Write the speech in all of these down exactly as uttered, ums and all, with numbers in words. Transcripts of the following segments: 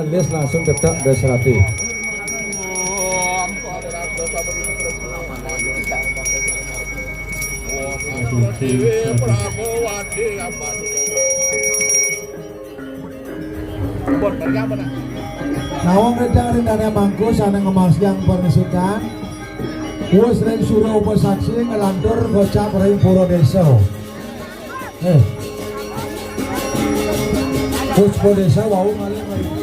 Lis langsung cedhak Mbah Serati. Nah, wong wedang rindane mangku sane ngemasyang pernisikan. Wis ring sura upasaksi ngelantur kocap ring pura desa. Eh. Puspa desa wau malih mriki.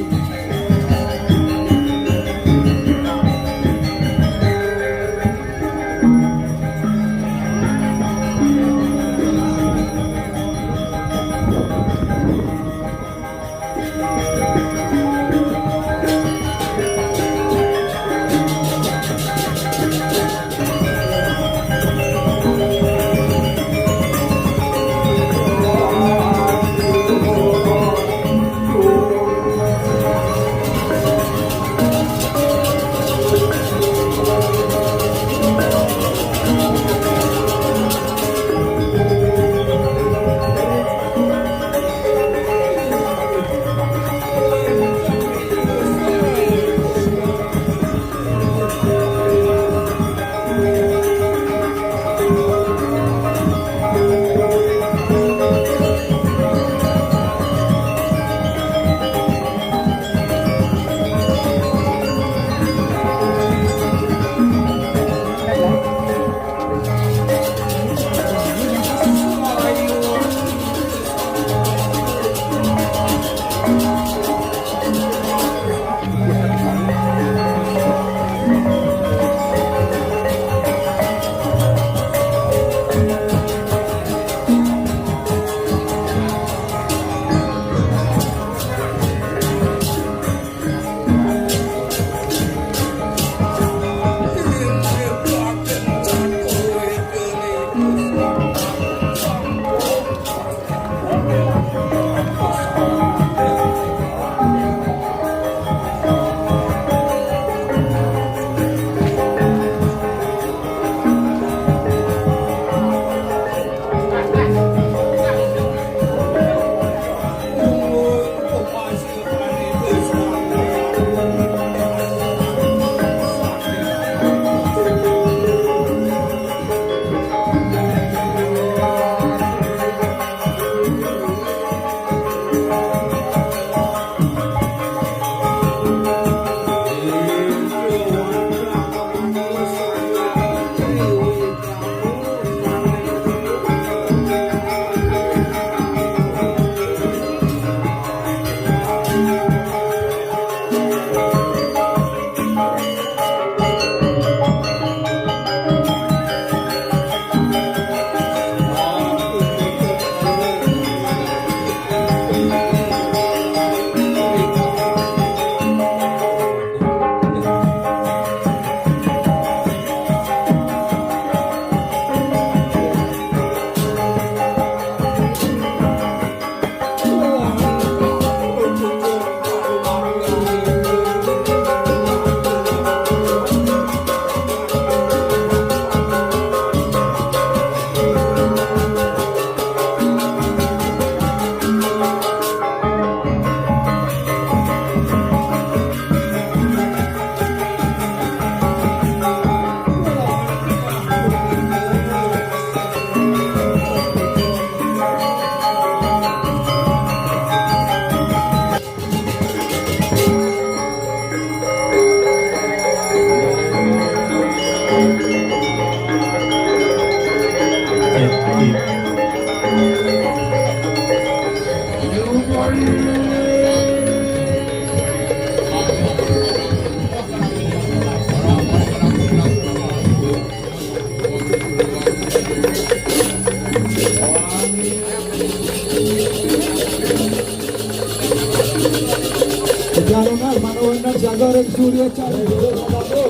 Jalunar manuhun jaga ring Surya Chandra.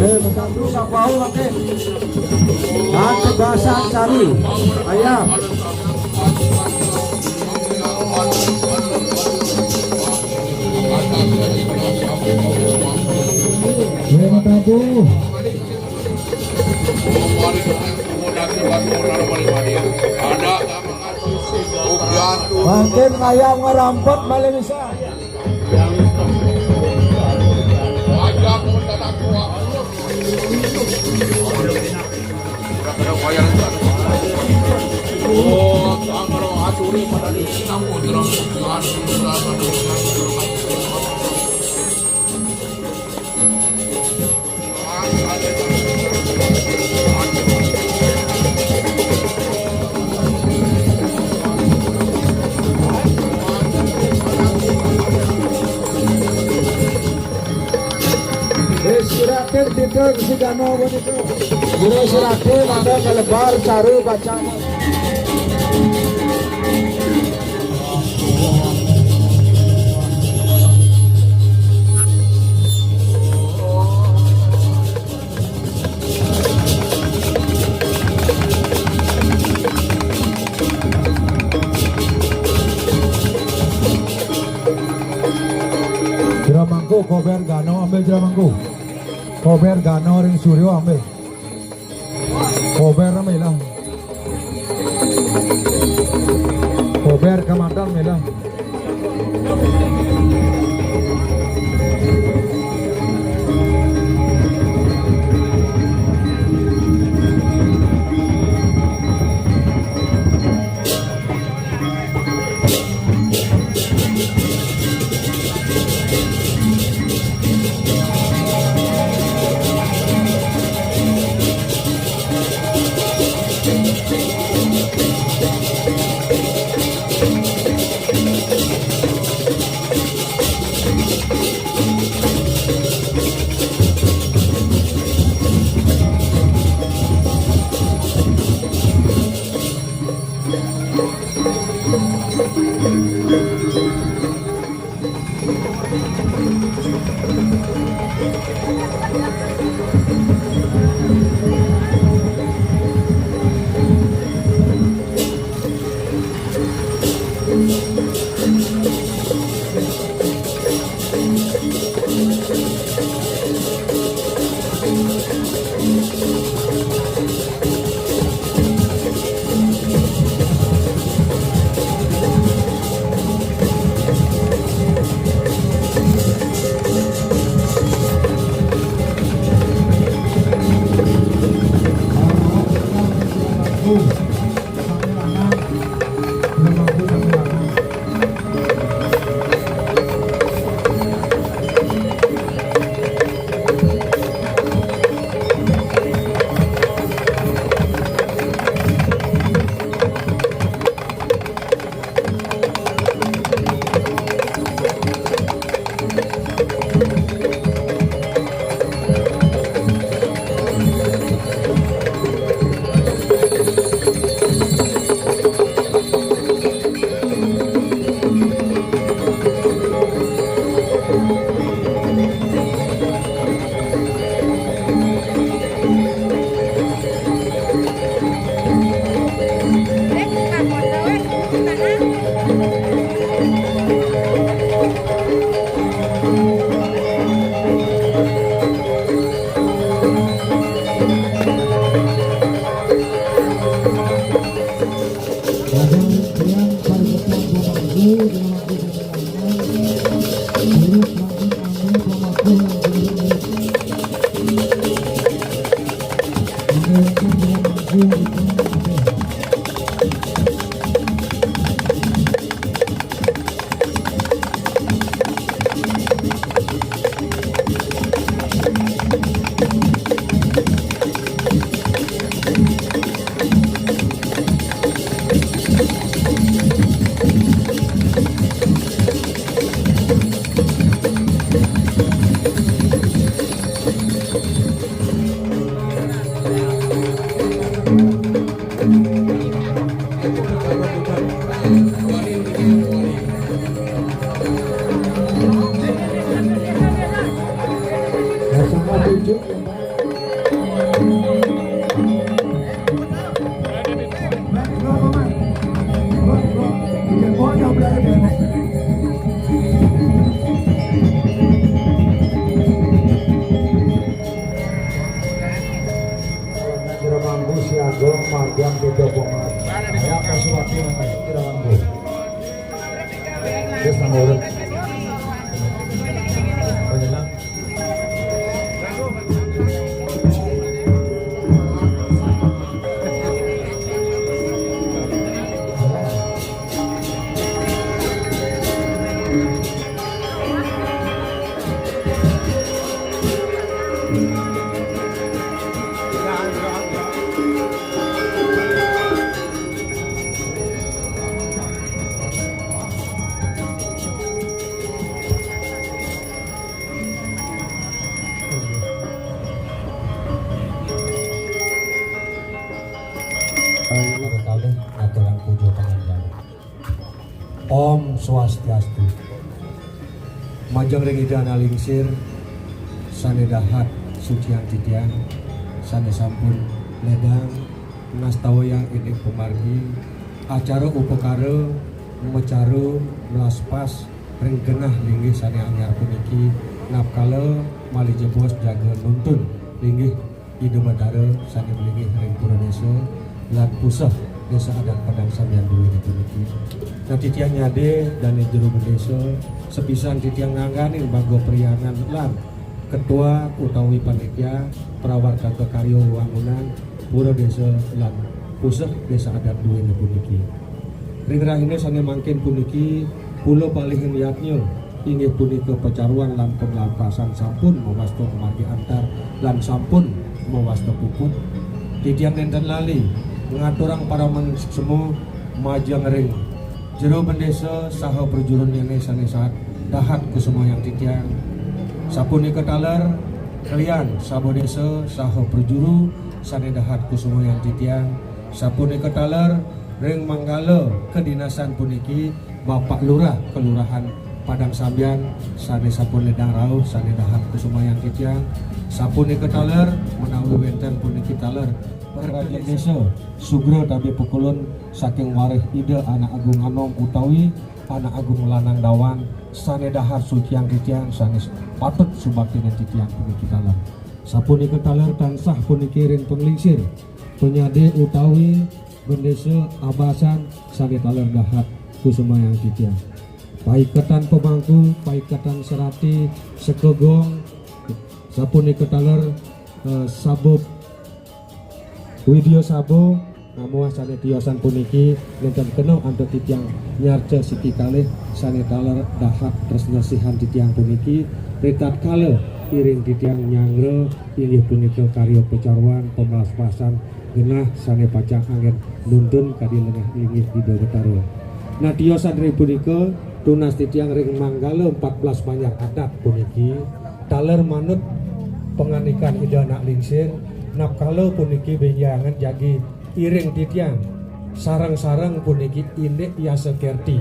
Eh, bentar dulu, nggak tahu, Pak. Nanti bahasa cari. Ayam. Eh, bentar dulu. Mungkin ayam ngerampet balik bisa. Eh, siratin titik si Gano begitu. Guru siratin ada kelebar cari baca. Jero mangku, kober Gano, ambil jero mangku. Kober Gano ring Suryo, ambil. Kober ambil lah. Kober kamandan ambil lah. Jero mangku siaga margian tiga puluh. Aya pasuwati nang jero mangku. Wis nang urut. Panjenengan. Kalih ngaturang puja panganjali. Om Swastiastu. Majeng ring Ida Anak Lingsir, sane dahat suciang titiang, sane sampun ledang ngastawayang indik pamargi, acara upakara macaru mlaspas ring genah linggih sane anyar puniki, napkala malih jebos jaga nuntun linggih Ida Batara sane malinggih ring pura desa lan puseh desa adat Padang Sambian duwene puniki. Nah, titiang nyade dane jero bendesa, sepisan titiang ngangganin baga priangan lan ketua utawi panitia prawartaka karya wewangunan pura desa lan puseh desa adat duwene puniki. Ring rahina sane mangkin puniki, kula palihin yatnya, inggih punika pacaruan lan pamlampasan sampun mawasta mamargi antar lan sampun mawasta puput. Titiang nenten lali ngaturang paraman suksma majeng ring jero bendesa saha prajurunnyane sane sahat dahat kusumayang titiang. Sapunika taler kalian saba desa saha prajuru sane dahat kusumayang titiang. Sapunika taler ring manggala kedinasan puniki, Bapak Lurah Kelurahan Padang Sambian sane sampun ledang rauh sane dahat kusumayang titiang. Sapunika taler menawi wenten puniki taler Raja Desa sugra tabe pukulun saking warih Ida Anak Agung Anom utawi Anak Agung Lanang Dawan sane dahat suciang titiang sane patut subaktinen titiang puniki taler. Sapunika taler tansah puniki ring panglingsir, panyade utawi bendesa abasan sane taler dahat kusumayang titiang. Paiketan pamangku, paiketan serati, sekegong, sapunika taler, eh, sabub widya sabo, namuah sane tiosan puniki nenten kena antuk titiang nyarca siki kalih sane taler dahat tresna sihan titiang puniki, ritatkala iring titiang nyanggra inggih punika karya pacaruan, pamlaspasan, genah sane pacang anggen nuntun kadi lengah linggih Ida Betara. Nah, tiosan ring punika, tunas titiang ring manggala empat belas panjak adat puniki, taler manut pangandikan Ida Anak Lingsir, napkala puniki benjangan jagi iring titiang, sareng-sareng puniki indik yasa kerti.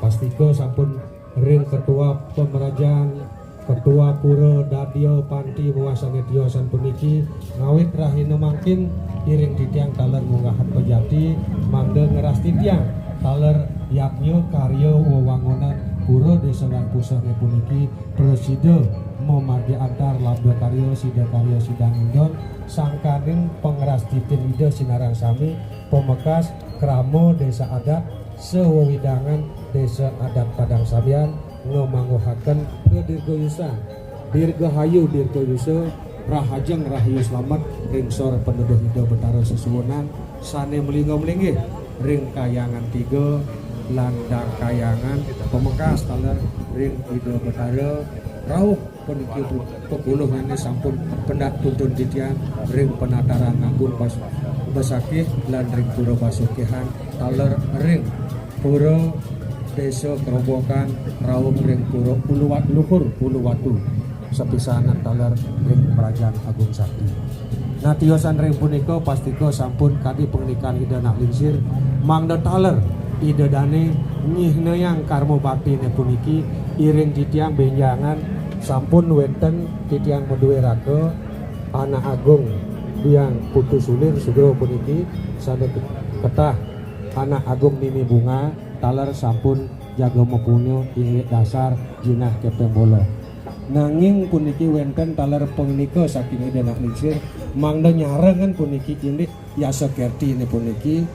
Pastika sampun ring ketua pemerajan, ketua pura, dadia, panti, muah sane tiosan puniki, ngawit rahina mangkin iring titiang taler munggahang pejati, mangda ngeras titiang taler yadnya karya wewangunan pura desa lan pusehne puniki prasida mamargi antar labda karya, sida karya sidang indon, sangkaning pangrastitin Ida sinareng sami, pamekas krama desa adat, sawewidangan desa adat Padang Sambian, ngamangguhaken pradirgayusan, dirgahayu dirgayusa, rahajeng rahayu slamet ring sor panuduh Ida Betara sesuunan, sane malingga-malinggih ring kayangan tiga, lan dang kayangan pamekas taler ring Ida Betara rauh puniki pu-, pepuluhnyane sampun pendak tuntun titiang ring penataran ngambun bas-, basakih lan ring pura basukihan taler ring pura desa Kerobokan rauh ring pura Uluwat Luhur Uluwatu sapisanan taler ring Prajan Agung Sakti. Nah, tiosan ring punika pastika sampun kadi pangandikan Ida Anak Lingsir, mangda taler Ida Dane nyihnayang karma baktine puniki, iring titiang benjangan sampun wenten titiang madue raga, Anak Agung Biang Putu Sulir Sugro puniki sané ke-, ketah Anak Agung Mimi Bunga taler sampun jaga mapunia indik dasar jinah kepeng bola. Nanging puniki wénten taler pangandika saking Ida Anak Lingsir, mangda nyarengan puniki indik yasa kertiné puniki,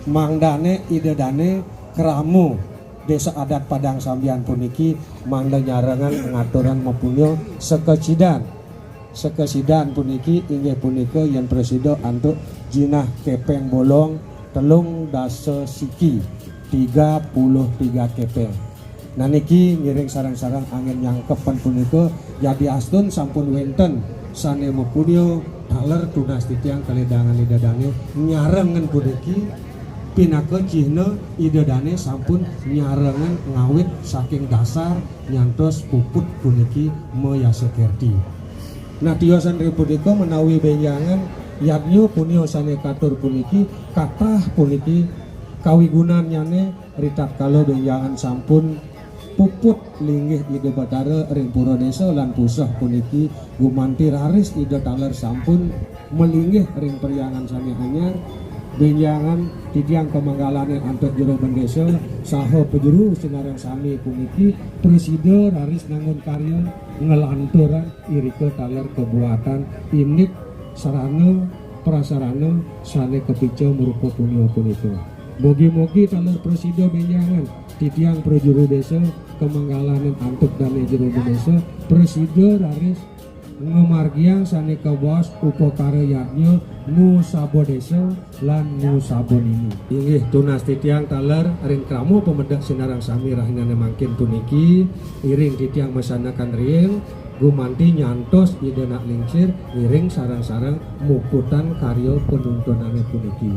mangdané Ida Dané krama Désa Adat Padang Sambian puniki mangda nyarengan ngaturang mapunia sakesidan. Sakesidan puniki inggih punika yén prasida antuk jinah kepeng bolong telung dasa siki, tiga puluh tiga kepeng. Nah, niki ngiring sareng-sareng anggén nyangkepan punika, yadiastun sampun wénten sané mapunia taler tunas titiang kaledangan Ida Dané nyarengan puniki pinaka cihna Ida Dané sampun nyarengan ngawit saking dasar nyantos puput puniki mayasa kerti. Nah, tiosan ring punika menawi bénjangan yadnya punia sané katur puniki, katah puniki kawigunannyané ritatkala bénjangan sampun puput linggih Ida Batara ring pura désa lan puseh puniki gumanti raris Ida taler sampun malinggih ring perhyangan sané anyar, bénjangan titiang kamanggalanin antuk jero bendésa saha pajuru sinareng sami puniki prasida raris nangun karya nglanturang irika taler kabuatan indik sarana prasarana sané kapica marupa punia punika. Mugi-mugi taler prasida bénjangan titiang prajuru désa kamanggalanin antuk dané jero bendésa prasida raris ngamargiang sané kabaos upakara yadnya nusaba désa lan nusaba nini. Inggih tunas titiang taler ring krama pamedek sinareng sami rahinané mangkin puniki, iring titiang masandekan ring gumanti nyantos Ida Anak Lingsir ngiring sareng-sareng muputang karya panuntunané puniki.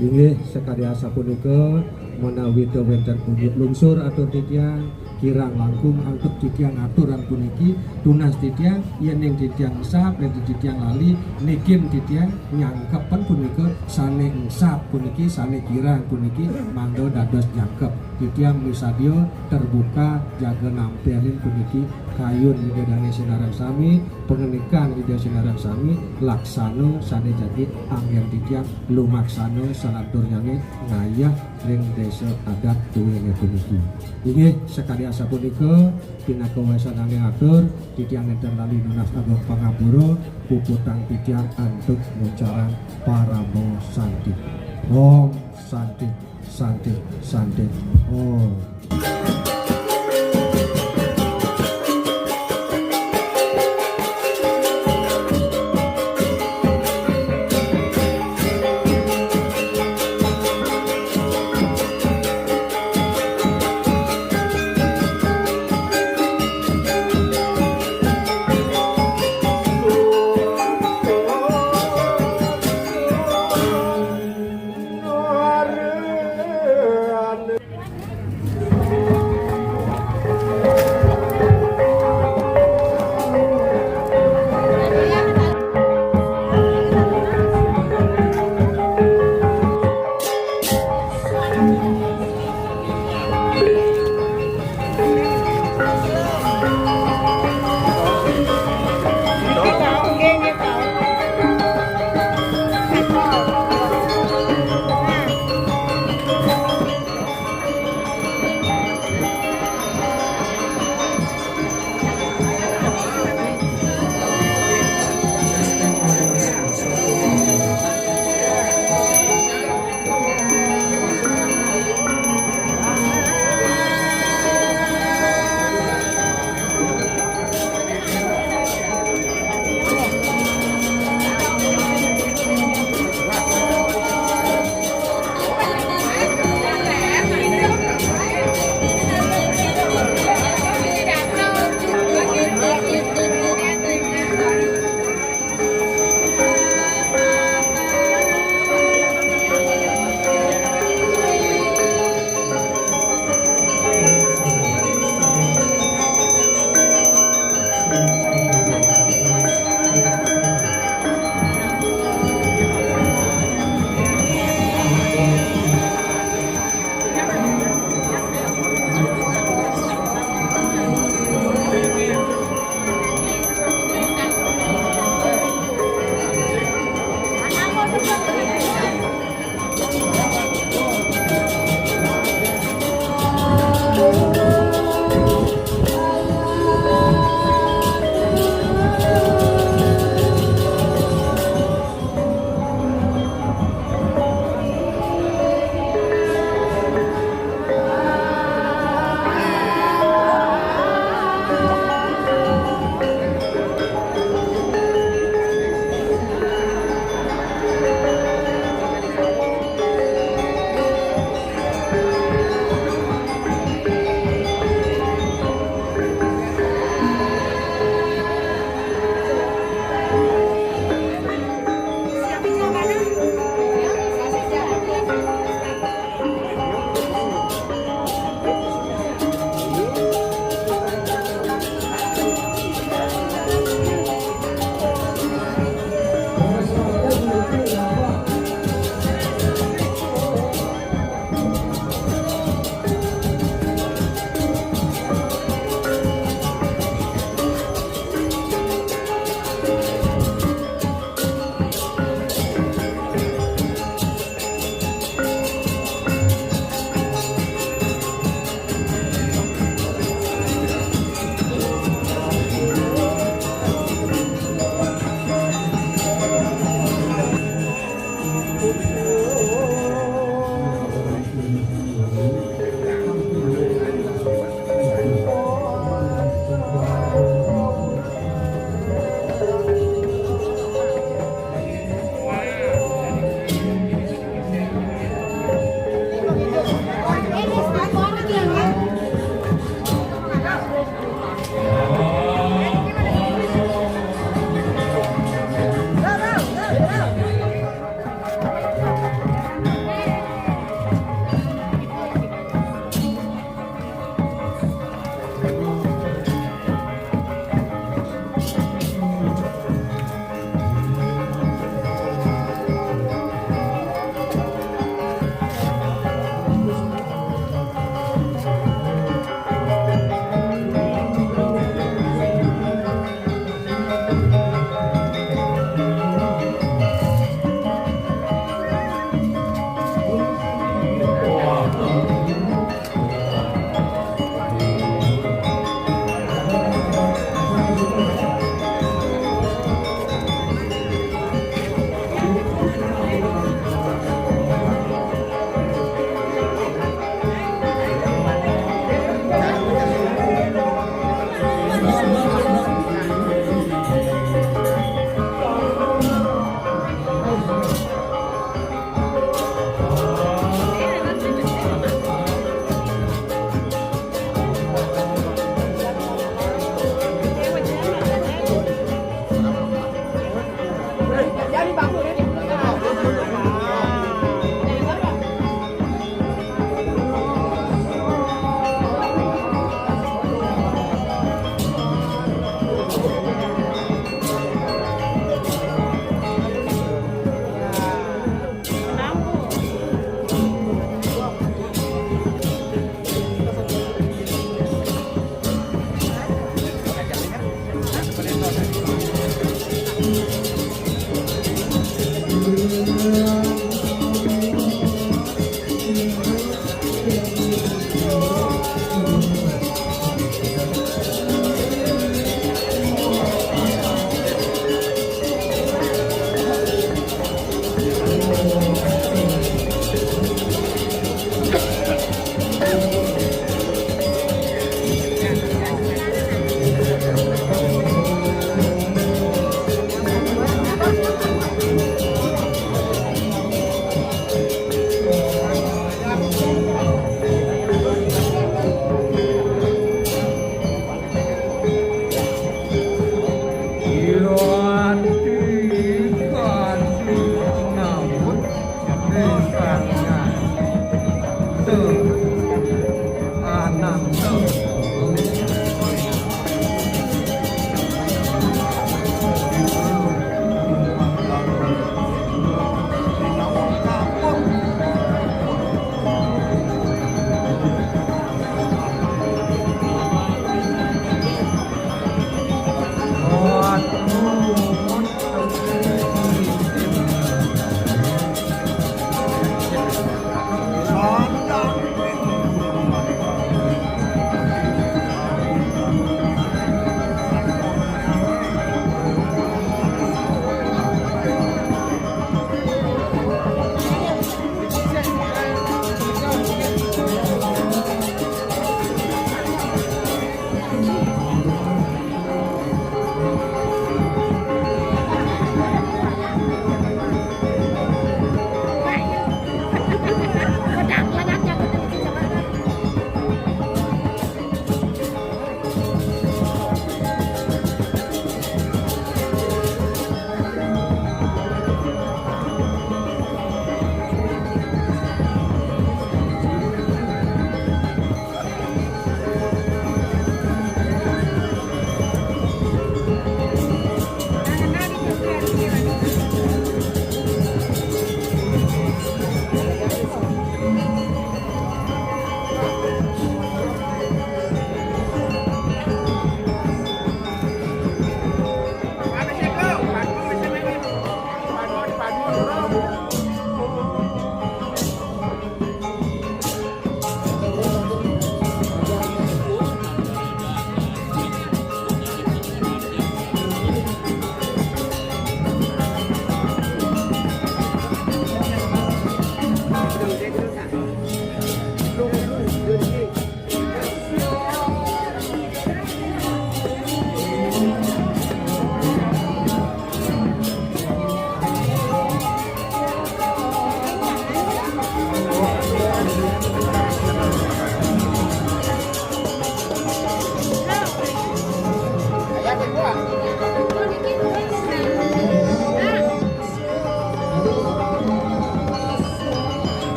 Inggih sakadi asapunika, menawi ta wénten unjuk lungsur atur titiang, kirang langkung antuk titiang aturang puniki, tunas titiang, yéning titiang engsap, yén titiang lali, niki titiang nyangkepan punika sané engsap puniki, sané kirang puniki, mangda dados jangkep. Titiang misadia terbuka jaga nampénin puniki kayun Ida Dané sinareng sami, pangandikan Ida sinareng sami, laksana sané jagi anggén titiang lumaksana salanturnyané ngayah ring désa adat duéné puniki. Inggih, sakadi asapunika, pinaka wasanané atur, titiang nénten lali nunas agung pangampura, puputang titiang antuk nguncarang parama santi. Om Santi, Santi, Santi, Om.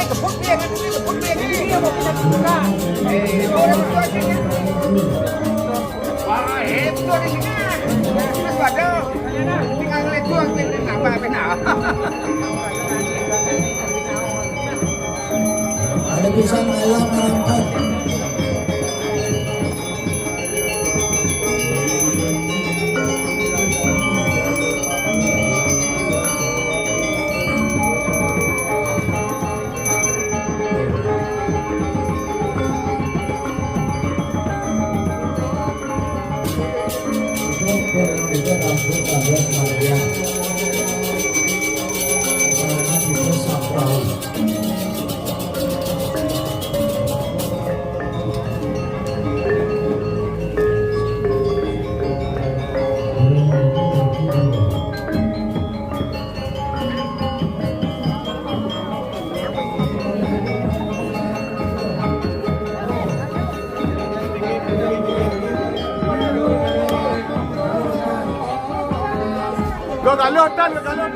Tepuk dia kan, tepuk dia kan. Iya, mau kita buka. Eh, orang tua sini. Wah, hebat ini. Terus waduh. Tinggal ngeliat doang, ngeliatin apa, apa, nah. Ada pisang ayam merampok. Go, Galur, tan, go, Galur.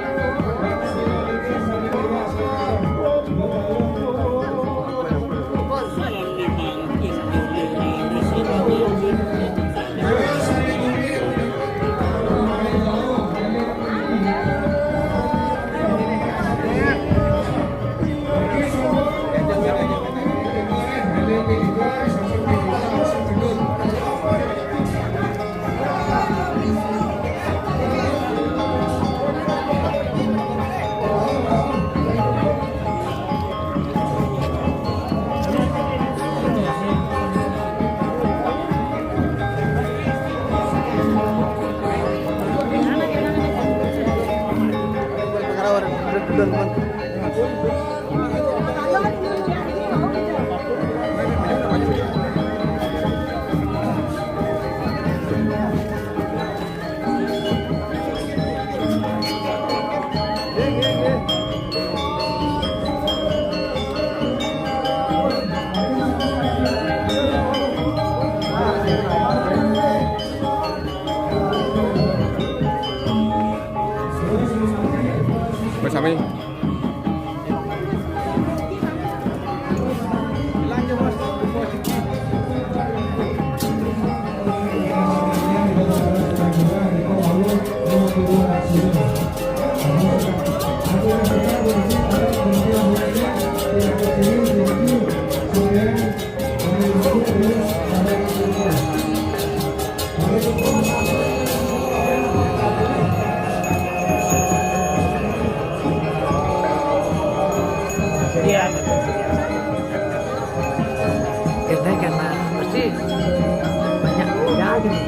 Bersama ini. Iya. Karena, karena pasti banyak beda gitu.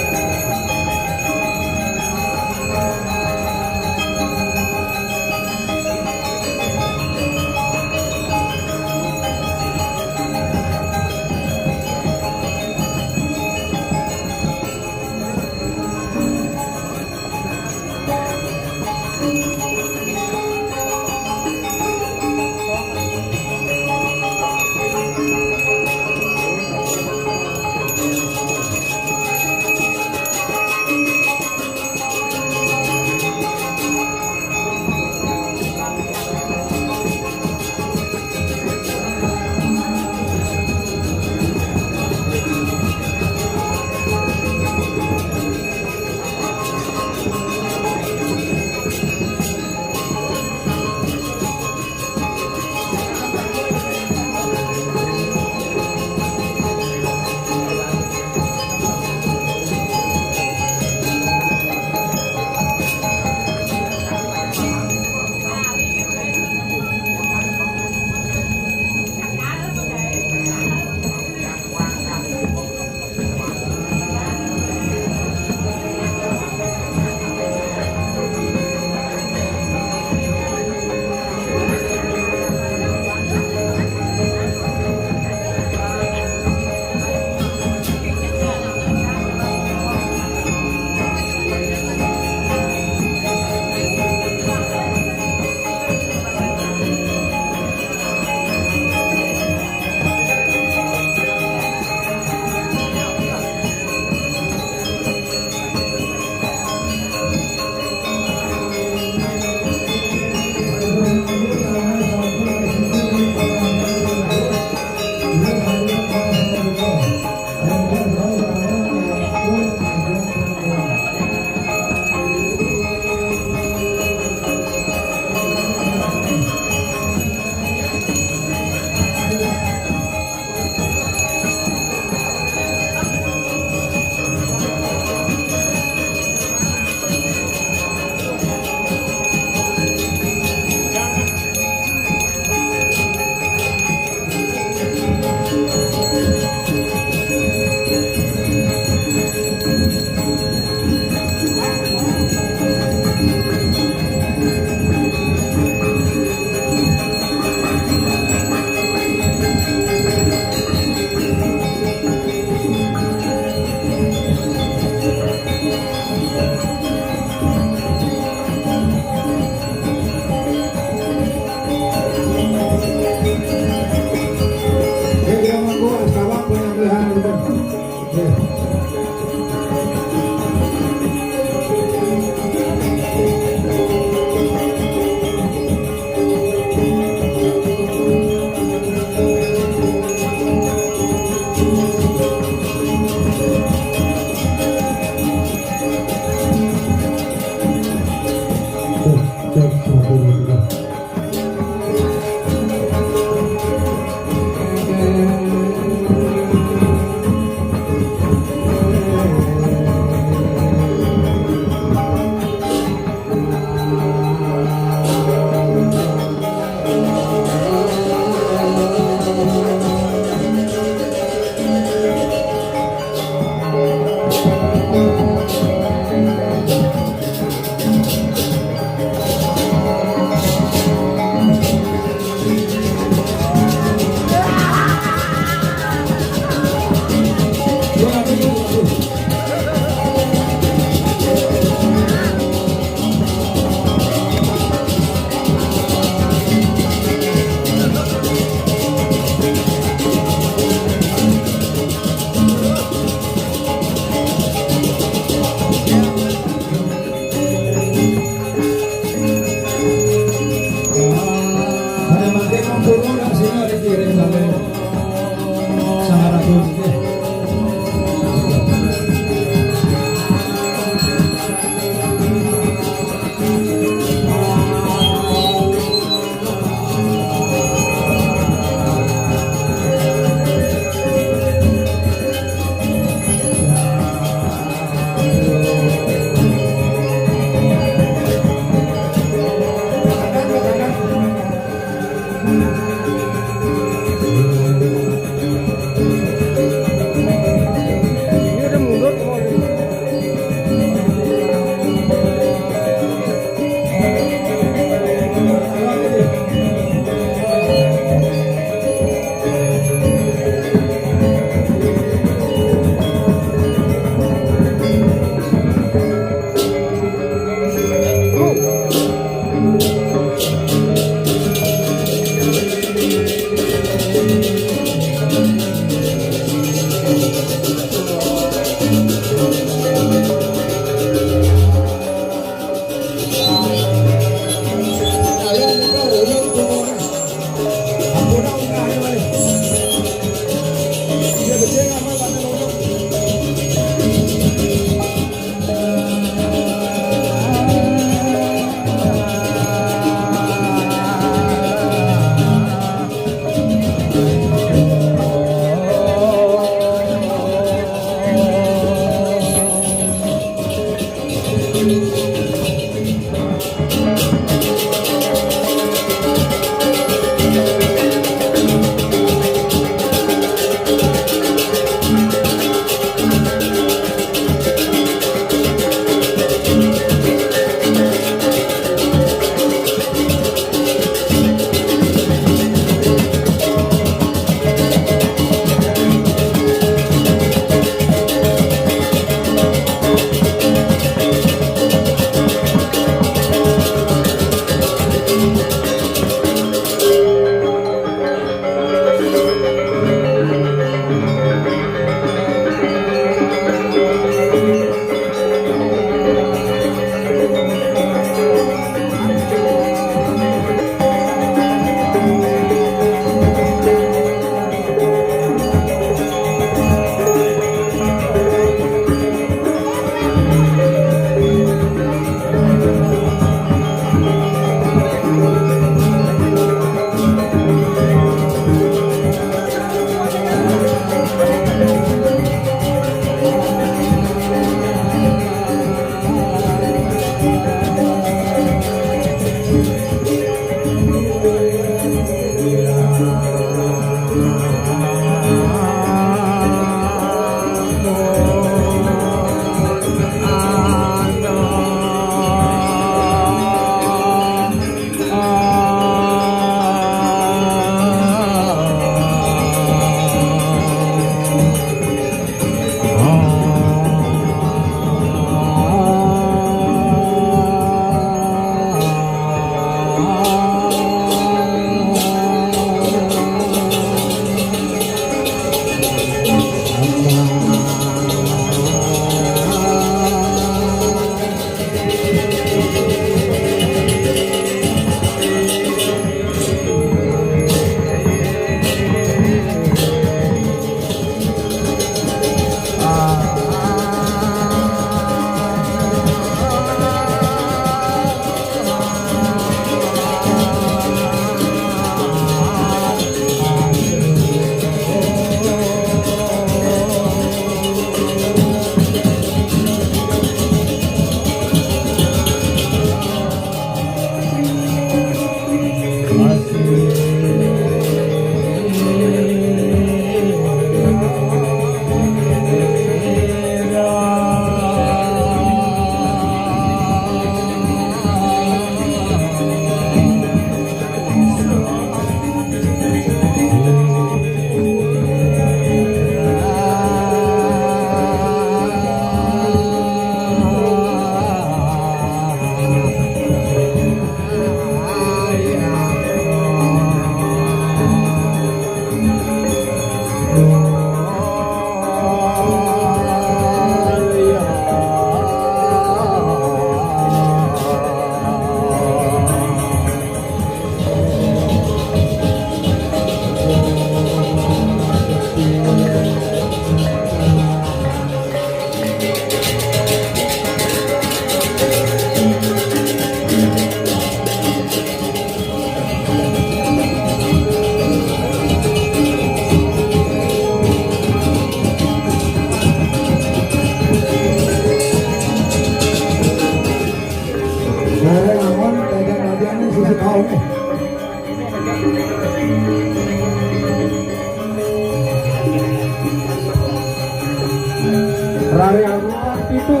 Rare Aruan pitu.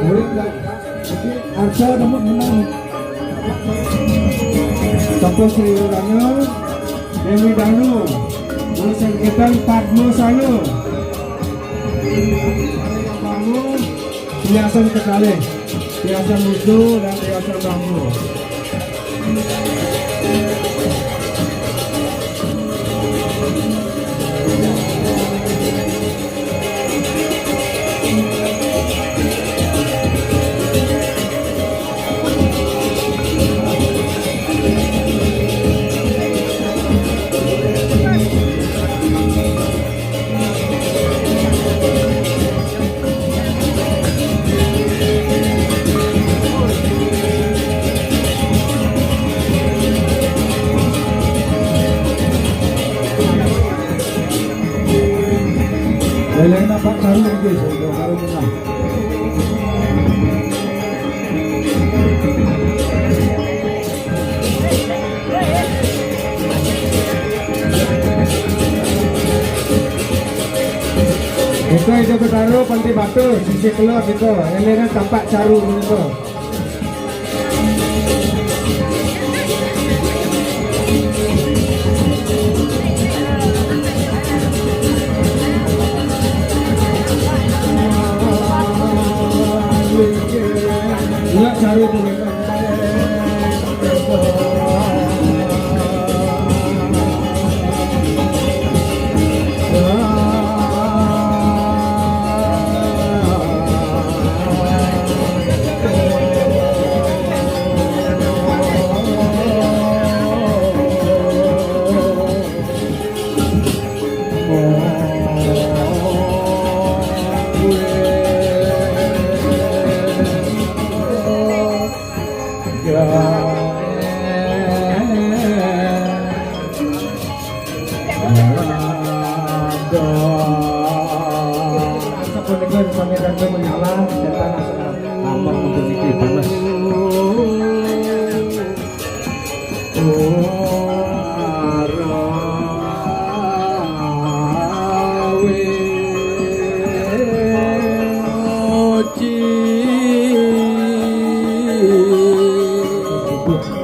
Murid dan Arca nomor enam. Sampun Sri Raya, Dewi Danu, Murid Sengketan Padma Sala. Hiasan kekalih, hiasan musuh dan hiasan bambu. Lelehna Pak Karu nggih, Pak Karu Tengah. Nika Ida Betara Pantai Batur, sisih kelor nika, lelehna Tapak Caru nika. Nika Caru nika. Sapunika sami dangu menyala, setan asal. Apa untuk niki panas?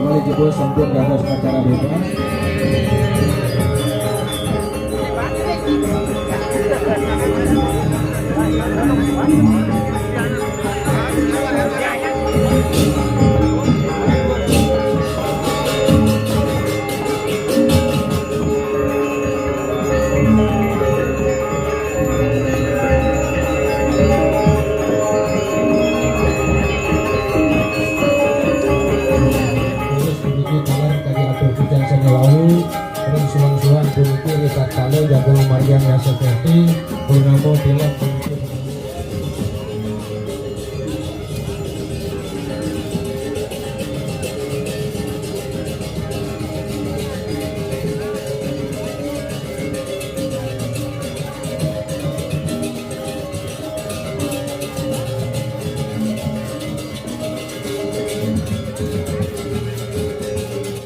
Malih jebul sampun dados acara bebas. Terus puniki taler kadi atur titiang sane wau, ring suang-suang puniki ritatkala jaga margiang rasa kerti, purnama tilem